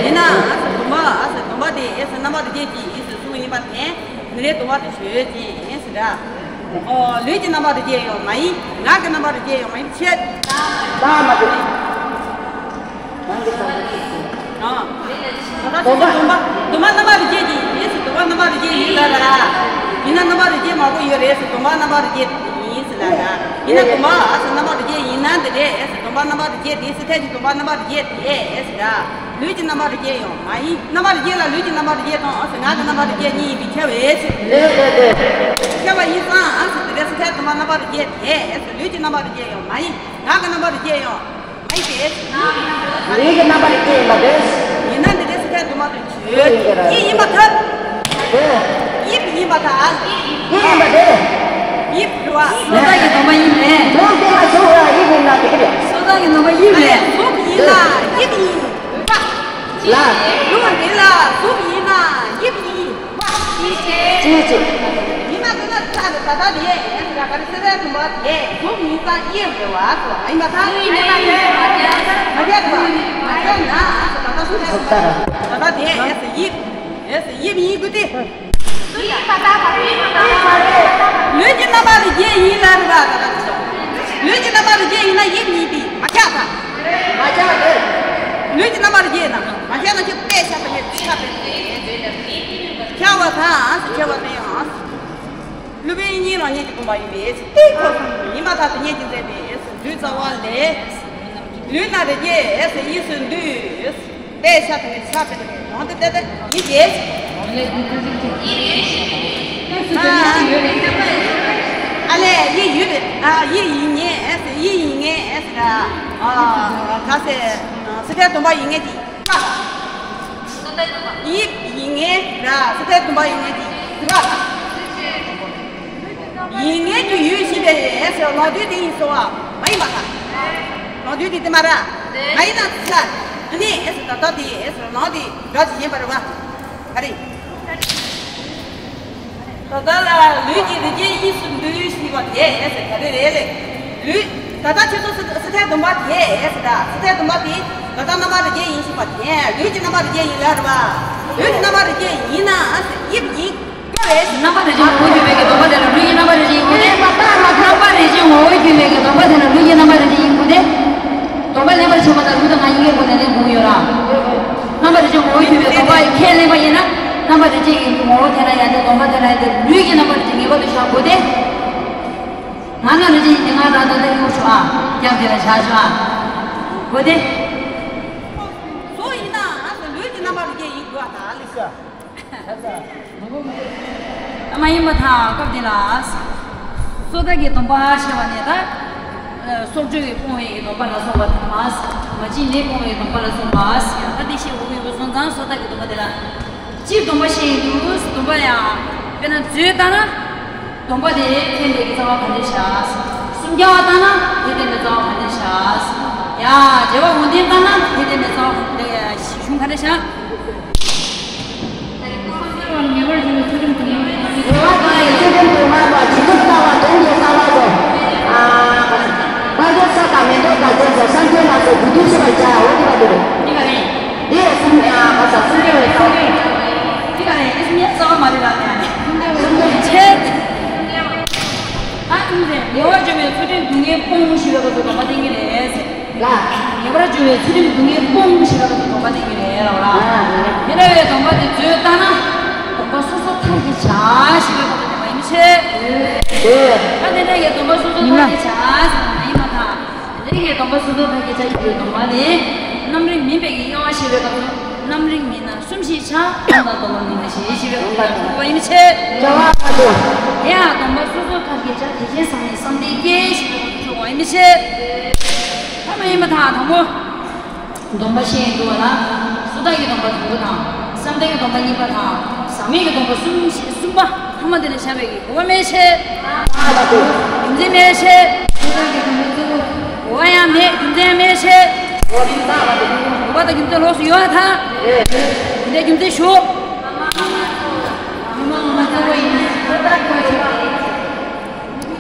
ཡིན་ན་ཨ་སུ་སྡོམ་པ་ཨ་སུ་སྡོམ་པ་དེ་ཡེ་སུ་རྣམ་པར་རྒྱས་ཀྱི་ཡེ་སུ་སུ་ཡིན་པ་དེ་ནི་རེད་སྡོམ་པ་དེ་ཞོལ་ཅན་ཟེར་ར། ཨོ། ལུས་ཀྱི་རྣམ་པར་རྒྱས་ཡང་མ་ཡིན། ངག་གི་རྣམ་པར་རྒྱས་ཡང་མ་ཡིན་ཕྱིར། ལ་མ་དེ། ནང་གི་ས་ཨ། ད་ལྟ་ཆོས་ཅན་སྡོམ་པ། སྡོམ་པ་རྣམ་པར་རྒྱས་ཀྱི་ཡེ་སུ་སྡོམ་པ་རྣམ་པར་རྒྱས་ཡིན་ལ་ར། ཡིན་ན་རྣམ་པར་རྒྱས་མང་པོ་ཡོད་རེད་ཟེར་སྡོམ་པ་རྣམ་པར་རྒྱས་ཡིན་ཟེར་ལ་ར། ཡིན་ན་སྡོམ་པ་ཨ་སུ་རྣམ་པར་རྒྱས་ཡིན་ན་འདི་རེད་ཟེར་སྡོམ་པ་རྣམ་པར་རྒྱས་དེ་སྲིད་མཐའི་སྡོམ་པ་རྣམ་པར་རྒྱས་དེ་ཟེར་ར། ལུས་ཀྱི་རྣམ་པར་རྒྱས་ཡང་མ་ཡིན། རྣམ་པར་རྒྱས་ལ་ལུས་ཀྱི་རྣམ་པར་རྒྱས་དང་ཨ་སུ་ངག་གི་རྣམ་པར་རྒྱས་གཉིས་ཡིན་པས་ཁྱབ་པས་ཟེར། ལས་ལས་ལས། ཁྱབ་པ་ཡིན་ཙང་ཨ་སུ་དེ་ག་སྲིད་མཐའི་སྡོམ་པ་རྣམ་པར་རྒྱས་དེ་ཨ་སུ་ལུས་ཀྱི་རྣམ་པར་རྒྱས་ཡང་མ་ཡིན། ངག་གི་རྣམ་པར་རྒྱས་ཡང་མ་ཡིན་ཏེ། ལུས་ཀྱི་རྣམ་པར་རྒྱས་ཡིན་པ་རེད། ཡིན་ན་འདི་འདྲའི་སྲིད་མཐའི་སྡོམ་པ་དུ་ཆོས་ཡིན་པ་ཐལ། དེ། དབྱིབས་ཡིན་པ་ཐལ། དབྱིབས་ཡིན་པ་རེད། དབྱིབས་རེད་བ། སོ་ཐར་གྱི་སྡོམ་པ་དབྱིབས་རེད། གཟུགས་དེ་ལ་གཟུགས་ལ་དབྱིབས་ཡིན་ན་དེ་རེད། སོ་ཐར་གྱི་སྡོམ་པ་དབྱིབས་རེད། གཟུགས་ཡིན་ན་དབྱིབས་ཡིན་པ། ལ། གཟུགས་འདི་ལ་གཟུགས་ཡིན་ན་དབྱིབས་ཡིན་པ། ཅི་ཅི། ཡིན་ན་དེ་ལ་ད་ད་ད་དེ་ཡིན་ན་ག་རེ་སྲིད་པའི་སྡོམ་པ་དེ་གཟུགས་ཡིན་ཙང་དབྱིབས་རེད་བ་སོ་ཡིན་པ་ཐལ། མ་བྱས་པ་མ་བྱས་ན་ད་ད་སོ་ད་ད་དེ་ཡིན་དབྱིབས། ཡེ་སུ་དབྱིབས་ཡིན་དགོས་ཏེ། ལུས་ཀྱི་རྣམ་པར་རྒྱས་ཡིན་ལ་རེད་པ། ད་ལྟ་ཅི་ལུས་ཀྱི་རྣམ་པར་རྒྱས་ཡིན་ན་དབྱིབས་ཡིན་པས་མ་ཁྱབ་པ། མ་ཁྱབ་པ་རེད། ལུས་ཀྱི་རྣམ་པར་རྒྱས་ན་མ་ཁྱབ་ན་ཁྱོད་དཔེ་བཞག་པ་ཡིན་ཁྱབ་པས། ཁྱབ་པ་དང་ཁྱབ་པ་དེ་ཡང་། སློབ་དཔོན་དབྱིག་གཉེན་རང་ཉིད་ཀྱི་དགོངས་པ་ཡིན་པས་དེ་ཁོ་ཡིན་པ་དག་ཏུ་ཉེ་ཅིང་མཛད་པའི་ལུས་རྩ་བ་ལས། ལུས་རྣམ་པར་རྒྱས་དབྱིབས་སུ་འདུས། དཔེ་ཆ་དེ་ནི་ཆ་དེ་ནི་གང་དུ་བལྟས་ཏེ་ཡིན་ཏེ། ཨ་ལས་ཡིད་ཡུལ་ཨ་ཡིད་ཡིན་ངེས་ཡིད་ཡིན་ངེས་ཨ་ག་ཟེ་སྲིད་མཐའི་སྡོམ་པ་ཡིན་ངེས་ཀྱི་ཡིད་ཡིན་ངེས་ར་སྲིད་མཐའི་སྡོམ་པ་ཡིན་ངེས་ཀྱི་ཡིན་ངེས་ཀྱི་ཡུལ་ཞེས་པའི་ལོག་འདུས་དེ་ཡིན་སོ་བ་མ་ཡིན་པ་དང་། ལོག་འདུས་དེ་དེ་མ་ར་མ་ཡིན་ན་ཚ་ཨ་ནི་ཨེ་སི་ད་ལྟ་དེ་ཨེ་སི་ལོག་དེ་འགྲོ་ཅི་ཡིན་པ་རེད་བ། ག་རེ། ད་ལྟ་ལ་ལུས་ཀྱི་རི་རྒྱལ་དབྱིངས་སུ་འདུས་ཞེས་པ་དེ་ཨེ་སི་ག་རེ་རེད་ལེ། ལུས་ད་ལྟ་ཁྱེད་ཚོ་སྲིད་མཐའི་སྡོམ་པ་དེ་ཨེ་སི་ད་སྲིད་མཐའི་སྡོམ་པ་དེ་ད་ལྟ་རྣམ་པར་རི་རྒྱལ་ཡིན་ཞེས་པ་དེ་ལུས་ཀྱི་རྣམ་པར་རི་རྒྱལ་ཡིན་ལ་རེད་བ། ལུས་ཀྱི་རྣམ་པར་རི་རྒྱལ་ཡིན་ན་ཨེ་སི་དབྱིབས་ཡིན། རྣམ་པར་རིག་བྱེད་ངོ་བོ་བརྒྱུད་པའི་གི་སྡོམ་པ་དེ་ལ་ལུས་ཀྱི་རྣམ་པར་རིག་བྱེད་ཡིན་དགོས་ཏེ། རྣམ་པར་རིག་བྱེད་ངོ་བོ་བརྒྱུད་པའི་གི་སྡོམ་པ་དེ་ལ་ལུས་ཀྱི་རྣམ་པར་རིག་བྱེད་ཡིན་དགོས་ཏེ། སྡོམ་པ་ལེན་པར་བྱེད་པ་དང་ལུས་དང་ངག་གཉིས་ཀའི་སྒོ་ནས་ལེན་དགོས་ཀྱི་ཡོད་ར། རྣམ་པར་རིག་བྱེད་ངོ་བོ་བརྒྱུད་པའི་སྡོམ་པ་ཁས་ལེན་པ་ཡིན་ན། རྣམ་པར་རིག་བྱེད་ཀྱི་ངོ་བོ་དེ་ལ་ཡང་དེ་སྡོམ་པ་དེ་ལ་ཡང་དེ་ལུས་ཀྱི་རྣམ་པར་རིག་བྱེད་ངེས་པར་དུ་བཞག་དགོས་ཏེ། ངག་རྣམ་རིག་བྱེད་ཡིན་ཏེ་ང་རང་ད་ལྟ་ཡོད་ཆོག་ཨ། རྒྱབ་དེ་ལ་བཞག་ཆོག་ཨ། དགོས་ཏེ། སོ་ཡིན་ན་ང་ཚོ་ལུས་ཀྱི་རྣམ་པར་རིག་བྱེད་ཡིན་དགོས་ཨ་ད་ལུས་ཀྱི། མ་ཡིན་པ་དང་སྐབས་འདི་ལ། སོ་ཐར་གྱི་སྡོམ་པ་ཞེས་པ་ནི་ད། སྲོག་གཅོད་ཀྱིས་སྤོང་བའི་སྡོམ་པ་ལ་སོགས་པ་དང་། མ་བྱིན་ལེན་སྤོང་བའི་སྡོམ་པ་ལ་སོགས་པ། ད་འདི་ཞེས་འོ་ཡོད་པ་སོང་ཙང་སོ་ཐར་གྱི་སྡོམ་པ་འདི་ལ། སྤྱིར་སྡོམ་པ་ཞེས་ཡིན་དུས་སྡོམ་པ་ཡང་། དཔེར་ན་མཛོད་ལྟར་ན། སྡོམ་པ་དེ་ཁས་ལེན་པའི་རྩ་བ་ག་འདྲ་བཞག་སུམ་རྒྱ་བ་ལྟར་ན་དེ་ལྡན་པའི་རྩ་བ་ག་འདྲ་བཞག་ཡ། རྒྱལ་བ་དབང་ལྡན་ལྟར་ན་དེ་ལྡན་པའི་རྩ་བ་ག་འདྲ་གཞུང་ག་འདྲ་བཞག་རེ་བ་དང་ཚུལ་ཁྲིམས་དུ་མ་བ་ཇི་ལྟར་ལྟ་བ་དང་། ཨ། བར་དོ་ས་དང་མེ་ཏོག་དང་ལྡན་པའི་སངས་རྒྱས་ལ་སོགས་དགེ་འདུན་བྱེད་པར་བྱའོ། དེ་ག་རེད། འདི་ག་རེད། འདི་གསུམ་ཡང་ག་ས་གསུམ་རྒྱ་བའི་ས། འདི་ག་རེད། འདི་གསུམ་ཡང་རྩ་བ་མ་རེད་ལ་ནས། གསུམ་རྒྱ་བའི་ཆེད། ཉེ་བར་འབྱུང་བའི་ཚུལ་ཁྲིམས་སྡུག་བསྔལ་སྤོང་ཞེས་པའི་སྐབས་སུ་སྡོམ་པ་བསྟེན་གྱི་རེད། ལ། ཉེ་བར་འབྱུང་བའི་ཚུལ་ཁྲིམས་སྡུག་བསྔལ་སྤོང་ཞེས་པའི་སྐབས་སུ་སྡོམ་པ་བསྟེན་གྱི་རེད་ལ། ཨ། དེ་འདྲ་བའི་སྡོམ་པ་དེ་འཛོལ་བཏང་ན། སྡོམ་པ་སོ་སོ་མཐར་གྱིས་བྱ་ཞེས་པའི་སྐབས་སུ་སྡོམ་པ་ཡིན་ཕྱིར། ཨེ། ད་དེ་འདྲ་བའི་སྡོམ་པ་སོ་སོ་མཐར་གྱིས་བྱ་ཟེར་བ་ཡིན་པ་དང་། དེ་འདྲ་བའི་སྡོམ་པ་སོ་སོ་མཐར་གྱིས་བྱ་ཡིན་པའི་སྡོམ་པ་ནི། རྣམ་རིག་མིན་པའི་གི་དབྱེ་བ་བཤད་པའི་སྐབས་སུ། རྣམ་རིག་མིན་ན། གསུམ་ཞེས་བྱ། སྡོམ་དང་སྡོམ་པ་མིན་ན་ཞེས་བྱ་བའི་དབང་དུ་བྱུང་བ་ཡིན་ཕྱིར། བྱ་བ་མ་དོ། དེ་ཡང་སྡོམ་པ་སོ་སོ་མཐར་གྱིས་བྱ། དེ་བཞིན་ཟག་མེད་བསམ་གཏན་སྐྱེ་ཞེས་པའི་དབང་དུ་བྱུང་བ་ཡིན་ཕྱིར། ད་མ་ཡིན་པ་དང་དང་པོ། སྡོམ་པ་བཤད་ཡིན་འདུག་བ་ལ། སོ་ཐར་གྱི་སྡོམ་པ་དང་པོ་དང་། བསམ་གཏན་གྱི་སྡོམ་པ་གཉིས་པ་དང་། ཟག་མེད་ཀྱི་སྡོམ་པ་གསུམ་ཞེས་གསུམ་པ་ཐ་མ་དེ་ལ་བཞག་པའི་གི་གོ་བ་མེད་ཕྱིར། རྒྱུ་མཚན་མེད་ཕྱིར། གོ་བ་ཡང་མེད། རྒྱུ་མཚན་ཡང་མེད་ཕྱིར། གོ་བ་དང་རྒྱུ་མཚན་ལོགས་སུ་ཡོད་ཐལ། འདི་འདྲའི་རྒྱུ་མཚན་ཞུ།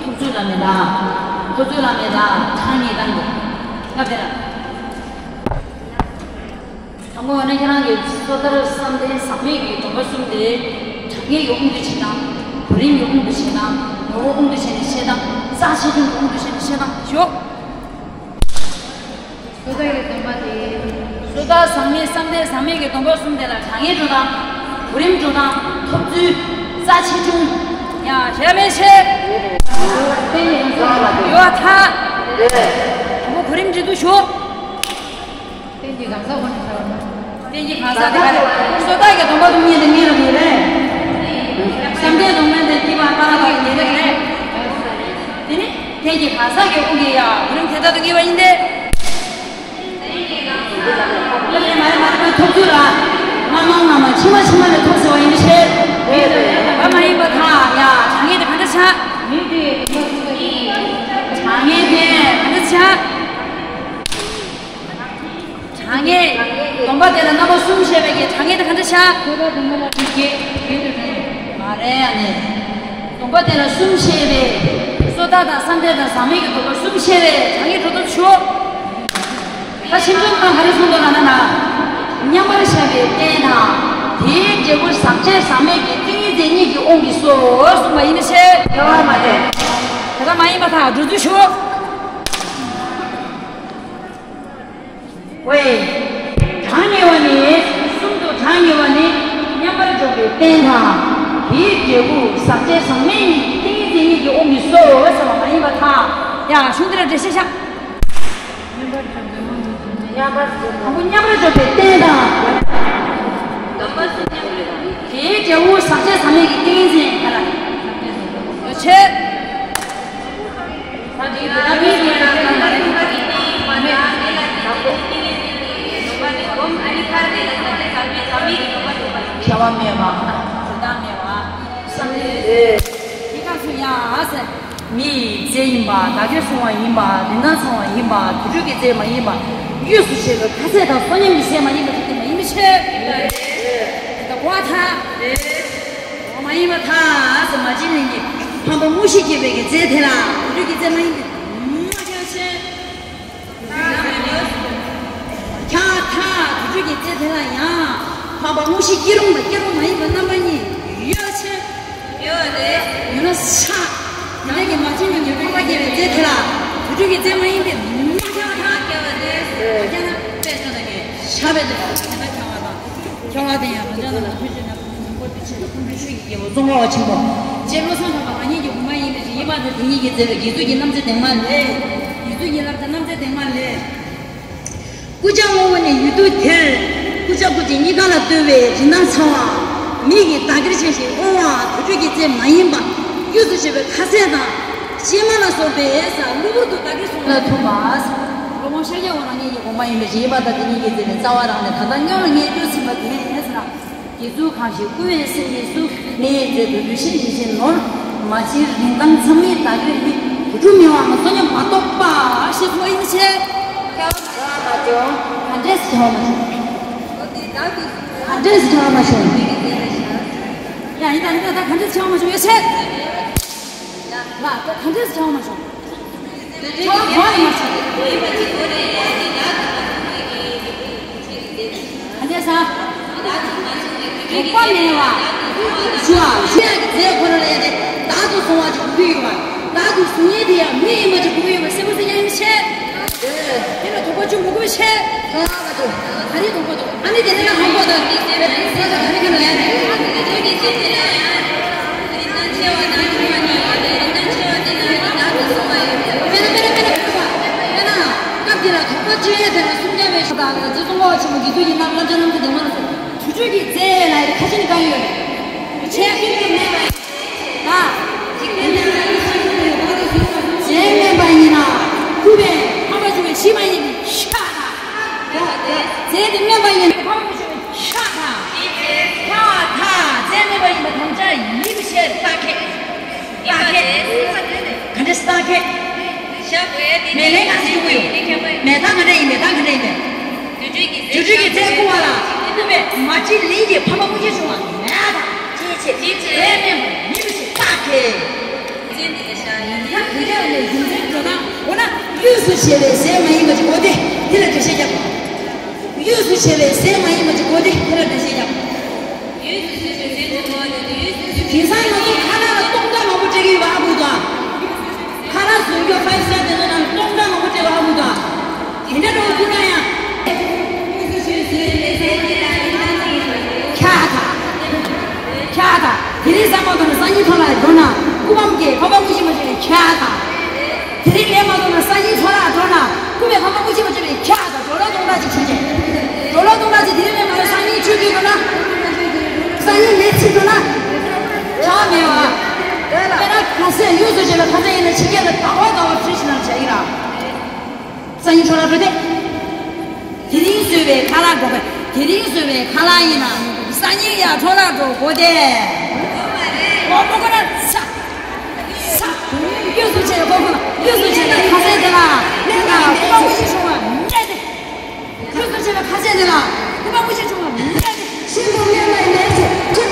ཐུབ་ཚོད་ལ་མེད་ལ། ཐུབ་ཚོད་ལ་མེད་ལ། ཐང་ངེས་དང་གི། སྐབས་དེར། དང་པོ་ནི་ཁྱེད་རང་གི་སོ་ཐར་བསམ་གཏན་ཟག་མེད་ཀྱི་སྡོམ་པ་གསུམ་དེ། གྲངས་ངེས་ཀྱི་དབང་དུ་བྱས་དང་། གོ་རིམ་གྱི་དབང་དུ་བྱས་དང་། ངོ་བོ་དབང་དུ་བྱས་ནས་བཤད་དང་། རྩ་ཆེ་ཆུང་གི་དབང་དུ་བྱས་ནས་བཤད་དང་ཞུ། སོ་ཐར་གྱི་སྡོམ་པ་དེ། སོ་ཐར་ཟག་མེད་བསམ་གཏན་ཟག་མེད་ཀྱི་སྡོམ་པ་གསུམ་དེ་ལ་གྲངས་ངེས་འགྲོ་སྟངས། གོ་རིམ་འགྲོ་སྟངས། ཐོབ་ཚུལ། རྩ་ཆེ་ཆུང་། ཡང་བཤད་མེད་བཤད། ཡོད་ཐལ། དང་པོ་གོ་རིམ་འགྲིག་འདུག་ཞུ། རྟེན་གྱི་གང་ཟག་ཁོ་ན་ཆགས་པ། རྟེན་གྱི་གང་ཟག་དེ་ག་རེ། སོ་ཐར་གྱི་སྡོམ་པ་སྡོམ་མཁན་དེ་ངེས་རུ་གི་རེད། བསམ་གཏན་སྡོམ་མཁན་དེ་ཐེག་པ་པ་ར་ལ་གི་ཉེ་རུ་གི་རེད། དེ་ནི་རྟེན་གྱི་གང་ཟག་གི་དབང་གིས་ཡང་གོ་རིམ་དེ་ལྟར་དུ་ངེས་པ་ཡིན་ཏེ། མ་རེད་མ་རེད་མ་ཐོབ་ཚུལ་ལ། སྔ་མ་སྔ་མ་ཕྱི་མ་ཕྱི་མ་ལས་ཐོབ་ཟེར་བ་ཡིན་པའི་ཕྱིར། བ་མ་ཡིན་པར་ཐལ། ཡ་གྲངས་ངེས་དེ་ག་འདྲ་ཆགས། གྲངས་ངེས་དེ་ག་འདྲ་ཆགས། གྲངས་ངེས། སྡོམ་པ་དེ་ལ་རྣམ་པ་གསུམ་བཤད་པའི་གི་གྲངས་ངེས་དེ་ག་འདྲ་ཆགས། སོ་ཐར་སྡོམ་པ་ལ་གྲངས་ངེས་བརྒྱད་དུ་གྲངས་ངེས་མ་རེད་ཨ་ནི། སྡོམ་པ་དེ་ལ་གསུམ་བཤད་པའི། སོ་ཐར་དང་བསམ་གཏན་དང་ཟག་མེད་ཀྱི་སྡོམ་པ་གསུམ་བཤད་པའི་གྲངས་ངེས་འགྲོ་སྟངས་ཞུ། ད་ཕྱིན་ཆད་ཁོང་ག་རེ་གསུངས་འདུག་ལབ་ན་ན། མཉམ་པར་བཞག་པའི་རྟེན་དང་། དེའི་འབྲས་བུ་ཟག་བཅས་ཟག་མེད་ཀྱི་ཏིང་ངེ་འཛིན་གཉིས་ཀྱི་དབང་གིས་སོ་གསུངས་པ་ཡིན་པའི་ཕྱིར། དེ་ལྟར་མ་རེད། དེ་ལྟར་མ་ཡིན་པར་ཐལ། འགྲོ་ཚུལ་ཞུ། ཝེ། གྲངས་ངེས་པ་ནི། གསུམ་དུ་གྲངས་ངེས་པ་ནི། མཉམ་པར་འཇོག་པའི་རྟེན་དང་། དེའི་འབྲས་བུ་ཟག་བཅས་ཟག་མེད་གཉིས་ཀྱི་ཏིང་ངེ་འཛིན་གཉིས་ཀྱི་དབང་གིས་སོ་ཟེར་བ་མ་ཡིན་པར་ཐལ། ཡ་གཞུང་འདི་ལ་འགྲེལ་བཤད་བྱ། མཉམ་པར་འཇོག་པའི་དབང་གིས། མཉམ་པར་འཇོག་པའི་རྟེན་དང་། དེའི་འབྲས་བུ་ཟག་བཅས་ཟག་མེད་ཀྱི་ཏིང་ངེ་འཛིན་ག་ལ། ཡོ་ཆེ། ཁྱད་པར་མེད་པ། ཇི་ལྟར་མེད་པ། བསམ་གཏན། དེ་སྐབས་སུ་ཡང་ཟེར། མི་ཡི་རྫས་ཡིན་པ། བདག་གིར་བཟུང་བ་ཡིན་པ། རིན་ཐང་ཚང་བ་ཡིན་པ། དུར་ཁྲོད་ཀྱི་རྫས་མ་ཡིན་པ། དབྱིངས་སུ་བྱས་པའི་ཁ་ཟས་དང་བསོད་སྙོམས་ཀྱི་ཟས་མ་ཡིན་པ་ཞིག་དེ་མ་ཡིན་པའི་ཕྱིར། དེ་ལྟ་གོ་བ་ཐལ། མ་ཡིན་པར་ཐལ་ཟེར། མ་བྱིན་ལེན་གྱི་ཕམ་པ་དངོས་གཞི་སྐྱེད་པའི་གི་རྫས་དེ་ལ། དུར་ཁྲོད་ཀྱི་རྫས་མ་ཡིན་པའི་མ་ཁྱབ་ཕྱིར། ཁྱབ་ཐལ། དུར་ཁྲོད་ཀྱི་རྫས་དེ་ལ་ཡང་། ཕམ་པ་དངོས་གཞི་སྐྱེ་རུང་དང་སྐྱེ་རུང་མ་ཡིན་པ་རྣམ་པ་གཉིས་ཡོད་ཕྱིར། ཡོད་རེད། ཡོད་ན་ཆགས། དེ་ནས་ཀྱི་མ་བྱིན་ལེན་གྱི་ཕམ་པ་སྐྱེད་པའི་རྫས་དེ་ལ། དུར་ཁྲོད་ཀྱི་རྫས་མ་ཡིན་པའི་མ་ཁྱབ་ཐལ། ཁྱབ་ན་དཔེ་ཆ་ན་གི་ཤ་བའི་དེ་ལ་དེ་ལ་ཁྱབ་པ་དང་། ཁྱབ་པ་དེ་ཡང་རང་ཅག་རྣམས་ལ་ཐུགས་རྗེ་ནས། ཀུན་མཁྱེན་ཆོས་ཀྱི་རྒྱལ་པོ་ཙོང་ཁ་པ་ཆེན་པོ། རྗེ་བློ་བཟང་གྲགས་པ་རང་ཉིད་ཀྱི་དགོངས་པ་ཡིན་པའི་ཕྱིར། ཡིན་པར་ཐལ། དེ་ཉིད་ཀྱིས་མཛད་པའི་དགེ་ཚུལ་གྱི་རྣམ་འབྱེད་དེང་མ་ལས། དགེ་ཚུལ་གྱི་བསླབ་བྱ་རྣམ་འབྱེད་དེང་མ་ལས། རྐུ་ཇ་བསྔོ་བ་ནི་ཡུལ་དུས་དེར། རྐུ་ཇ་རྐུ་ཅིང་གཉིས་ཀ་ལ་བརྟོལ་བའི་རིན་ཐང་ཚང་བ། མི་གིས་བདག་གིར་བྱས་ཤིང་བསྔོ་བ། དུར་ཁྲོད་ཀྱི་རྫས་མ་ཡིན་པ། དབྱིངས་སུ་བྱས་པའི་ཁ་ཟས་དང་། གཤེད་མ་ལ་སོགས་པའི་ཟས་གློ་བུར་དུ་བདག་གིར་བཟུང་ལ་ཐུབ་པ། སློབ་དཔོན་ཤཱཀྱ་འོ་རང་ཉིད་ཀྱི་དགོངས་པ་ཡིན་པའི་ཕྱིར། ཡིན་པར་ཐལ། དེ་ཉིད་ཀྱིས་མཛད་པའི་རྩ་བ་རང་ལས་ད་ལྟ་སྔོན་ལ་ངས་བསྟོད་ཟིན་པ་དེ་ལས་ཟེར་ན། དགེ་ཚུལ་གང་ཞིག་བསྐུལ་བའི་སེམས་ཀྱིས་སུ། མི་ཡི་རྫས་དུ་ལུས་ཤིང་ཡིད་བཞིན་ནོར། མ་བྱིན་རིན་ཐང་ཚང་མིན་བདག་གིར་ནི། དུར་ཁྲོད་མི་དབང་བསོད་སྙོམས་མ་གཏོགས་པ། ཞེས་གསུངས་པ་ཡིན་ཕྱིར། ཁྱབ་པ་མ་བྱུང་། ག་འདྲས་སུ་ཁྱབ་པ་མ་བྱུང་། ག་འདྲས་སུ་ཁྱབ་པ་མ་བྱུང་། ཡ་ཡིན་ད་ཡིན་ད་ད་ག་འདྲས་སུ་ཁྱབ་པ་མ་བྱུང་ཡོད་ཕྱིར། ལ་ད་ག་འདྲས་སུ་ཁྱབ་པ་མ་བྱུང་། ག་འདྲས་ས། དོགས་པ་མེད་པ། ཞུ་བ་ཞུ་ཡག་གི་རྫས་ཁོ་ན་ལ་ཡ་དེ་བདག་ཏུ་བཟུང་བ་ཅིག་འདུས་ཡོད་པ། བདག་ཏུ་བཟུང་ཡས་དེ་ཡང་ དེ་ནས་ཧོང་ཀོང་དང་དེ་ཟེར་བའི་རིགས་སུ་ག་རེ་ག་ལ་ཡ་རེད། དེ་ཚོའི་དེ་ཚོའི་དེ་ལ་ཡ་རིན་ཐང་ཆེ་བ་དང་རིན་ཐང་ཆེ་བ་དེ་ལ་རིན་ཐང་ཆེ་བ་དེ་ལ་ཡ་བདག་ཏུ་བཟུང་བ་ཡོད། དཔེར་ན་དཔེར་ན་དཔེར་ན་དཔེར་ན་དཔེར་ན་སྐབས་དེ་ལ་དོགས་པ་གཅོད་ཡས་དེ་ལ་སུམ་བརྒྱ་བའི་ཞོ་དང་རྗེ་ཙོང་ཁ་པ་ཆེན་པོ་དགེ་ཚུལ་གྱི་རྣམ་བློ་ལྕང་རྣམ་ཐར་དེ་མ་ལ་སོགས་དུར་ཁྲོད་ཀྱི་རྫས་ལ་ཡ་ཁ་ཆེ་ནི་གང་ཡོད་རེད། ཆེ་ཤོས་དེ་མེད་པ་ཡིན། ད། རྫས་མེད་པ་ཡིན་ན། སྐུད་པས་ཕམ་པར་འགྱུར་བའི་གཞི་མ་ཡིན་པའི་ཤ་དང་། རྫས་དེ་མེད་པ་ཡིན་ན་ཕམ་པར་འགྱུར་བའི་ཤ་དང་། ཤ་དང་རྫས་མེད་པ་ཡིན་པ་དམ་བཅའ་ཡིན་པའི་ཕྱིར་རྟགས་ཁས། རྟགས་ཁས། ག་འདྲ་རྟགས་ཁས། མེ་ལེན་ག་ཚོད་བྱུང་གི་ཡོད། མེ་སྟག་ག་འདྲ་ཡིན། མེ་སྟག་ག་འདྲ་ཡིན་པས། དུར་ཁྲོད་ཀྱི་རྫས་བརྐུ་བ་ལ་བརྐུས་པས་མ་བྱིན་ལན་གྱིས་ཕམ་པ་སྐུ་མཁྱེན་བྱུང་བ་མེད་དང་། ཅིའི་ཕྱིར། རྫས་མེད་པ་ཡིན་པའི་ཕྱིར་རྟགས་ཁས། ཡང་དེ་འདྲ་ལས་རྒྱུ་མཚན་འགྲོ་སྟངས་འོ་ན། དབུས་སུ་བྱས་པའི་ཟས་མ་ཡིན་པ་ཅིག་གོ་སྟེ་དེ་ལ་འགྲེལ་བཤད་རྒྱབ། དབུས་སུ་བྱས་པའི་ཟས་མ་ཡིན་པ་ཅིག་གོ་སྟེ་དེ་ལ་འགྲེལ་བཤད་རྒྱབ། དེང་སང་ང་ཚོ་ཁ་ལག་ལ་སྟོང་ཕྲག་མང་པོ་སྤྲད་ཀྱི་ཡོད་པ་ཧ་གོ་འདུག་ཨ། ཁ་ལག་བཟོ་རྒྱུ་ཕའིབ་སི་ཊར་དེ་ཚོ་ནང་སྟོང་ཕྲག་མང་པོ་སྤྲད་པ་ཧ་གོ་འདུག་ཨ། དེ་འདྲ་འགྲོ་ཁུལ་ན་ཡང་། ཁྱག་དང་། ཁྱག་དང་། དེ་རིང་སང་མ་ཐོག་ན་སང་ཉིན་ཐོག་ལ་འགྲོ་ན་སྐུ་ཕམ་གྱིས་ཕམ་པ་སྐུ་མཁྱེན་མ་བྱས་པའི་ཁྱག་དང་། དེ་རིང་ལས་མ་ཐོག་ན་སང་ཉིན་ཐོག་ལ་འགྲོ་ན་སྐུ་མས་ཕམ་པ་སྐུ་མཁྱེན་མ་བྱས་པའི་ཁྱག་དང་། གྲོ་ལོག་སྟོང་ཕྲག་ཅིག་བྱུང་རྗེས། གྲོ་ལོག་སྟོང་ཕྲག་ཅིག་དེ་རིང་མ་ཐོག་སང་ཉིན་ཆུ་སྐྱོན་འགྲོ་ན། སང་ཉིན་ལས་ཚིག་འགྲོ་ན། ཁྱག་མེད་པ། དཔེར་ན་ཁ་ཟས་དབུས་སུ་བྱས་པའི་ཁ་ཟས་ཡིན་ན་ཕྱི་རྒྱལ་ལ་ཟླ་བ་ཟླ་བ་བྲིས་ཤིག་ན་བྱ་ཡིན་ར། སང་ཉིན་འཕྲོ་བརླག་འགྲོ་སྟེ། དེ་རིང་བཟོས་པའི་ཁ་ལག་དགོས་པས། དེ་རིང་བཟོས་པའི་ཁ་ལག་ཡིན་ན་སང་ཉིན་ཡང་འཕྲོ་བརླག་འགྲོ་དགོས་ཏེ། འོ་མོ་ཁོ་ན་ས། ས། དབུས་སུ་བྱས་པའི་ཁོ་ཁོ་ན་དབུས་སུ་བྱས་པའི་ཁ་ཟས་དེ་ལ་སྐུ་ཕམ་སྐུ་མཁྱེན་བྱུང་བ་མེད་དེ། དབུས་སུ་བྱས་པའི་ཁ་ཟས་དེ་ལ་སྐུ་ཕམ་སྐུ་མཁྱེན་བྱུང་བ་མེད་དེ། ཤིན་ཏུ་དམན་པ་ཡིན་པའི་ཕྱིར།